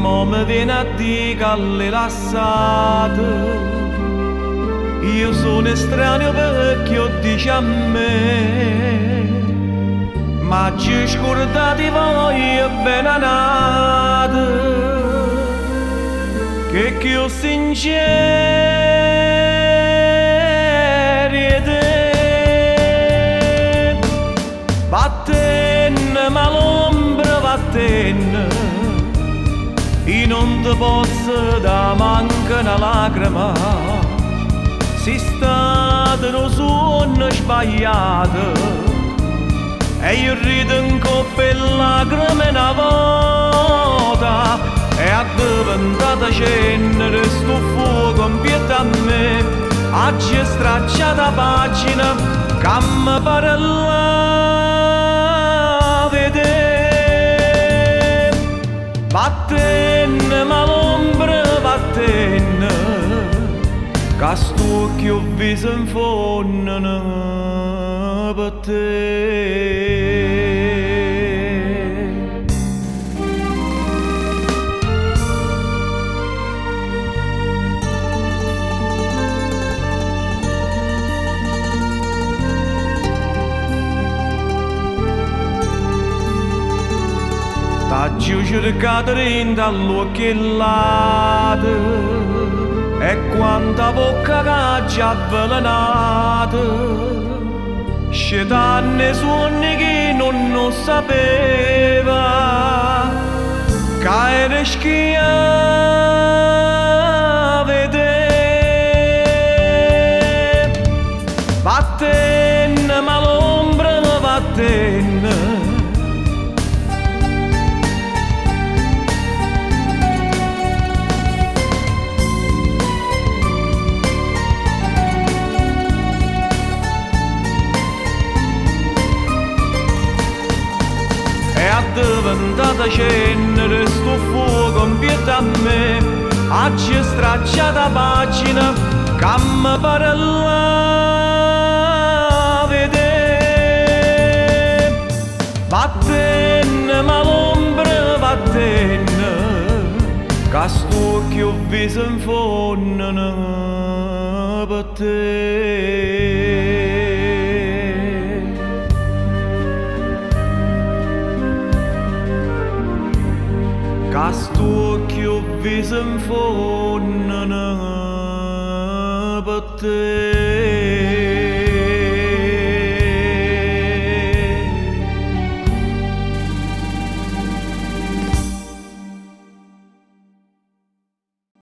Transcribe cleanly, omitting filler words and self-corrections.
Mo me viene a di' ca l'hê lassato. Io sono estraneo pecché 'o ddice a me. M'aggio scurdato 'e voglio bene a n'ato. Che cchiù sincero 'e te. Vattenne malombra, vattenne. I' nun te pozzo dà manco na lacrema. Si stato nu suonno sbagliato. E io rido 'ncopp' 'e lacreme na vota. È addeventata cenere stu fuoco 'mpietto a me. Aggio stracciato 'a pagina ca me parlava 'e te. Vattenne malombra, vattenne, ca st'uocchie 'o viso 'nfonneno pe' te. T'aggio cercato dint' all'uocchie 'e ll'ate e quanta vocca c'aggio avvelenato, scetanno 'e suonne 'e chi nun 'o ssapeva ca era schiavo 'e te. Vattenne malombra, vattenne. È addeventata cenere stu fuoco 'mpietto a me. Aggio stracciato 'a pagina ca me parlava 'e te. Vattenne malombra, vattenne, ca st'uocchie 'o viso 'nfonneno pe' te. Ca st'uocchie 'o viso 'nfonneno pe' te.